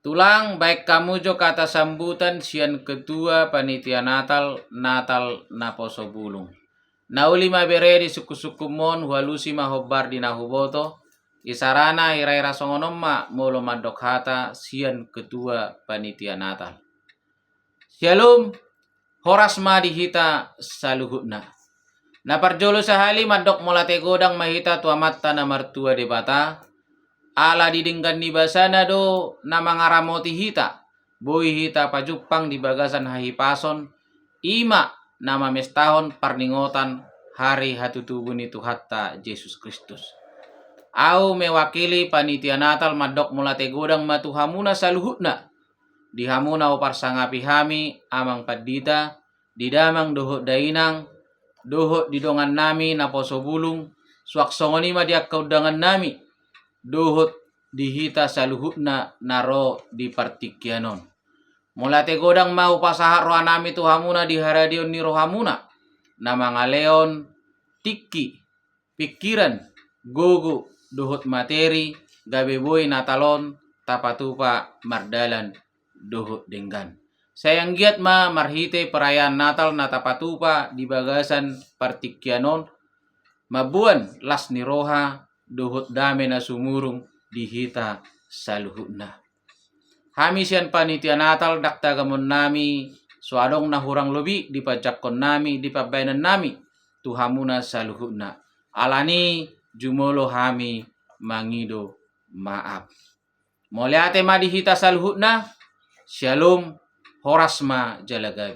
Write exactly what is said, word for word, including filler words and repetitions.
Tulang, baen hamu jo kata sambutan sian ketua panitia Natal, Natal Naposo Bulung. Na uli ma bere di sungkun-sungkunmon, hualusi ma hombar di na huboto, isarana hira-hira songon on ma molo mandok hata sian ketua panitia Natal. Syalom, horas ma di hita saluhutna. Na parjolo sahali mandok mauliate godang ma hita tu Amanta na martua Debata, ala di denggan ni basana do na mangaramoti hita, boi hita pajumpang di bagasan hahipason, i ma na mamestahon parningotan hari hatutubu ni Tuhanta Jesus Kristus. Au mewakili panitia Natal mandok mauliate godang ma tu hamuna saluhutna, di hamu na huparsangapi hami, amang pandita, di damang dohot dainang, dohot di dongannami Naposo Bulung, suang songon i ma di angka undangannami, dohot di hita saluhutna na ro di partingkian on. Mauliate godang ma hupasahat rohanami tu hamuna di haradeon ni rohamuna, na mangalehon tingki, pingkiran, gogo, dohot materi, gabe boi Natal on tapatupa mardalan dohot denggan. Sai anggiat ma marhite perayaan Natal na tapatupa di bagasan partingkian on, mamboan las ni roha dohot dame na sumurung di hita saluhutna. Hami sian panitia Natal, ndang tagamonnami, so adong na hurang lobi di panjangkonnami, di pambahenannami tu hamuna saluhutna. Alani jumolo hami mangido maaf. Mauliate ma di hita saluhutna. Syalom, horas ma jala gabe.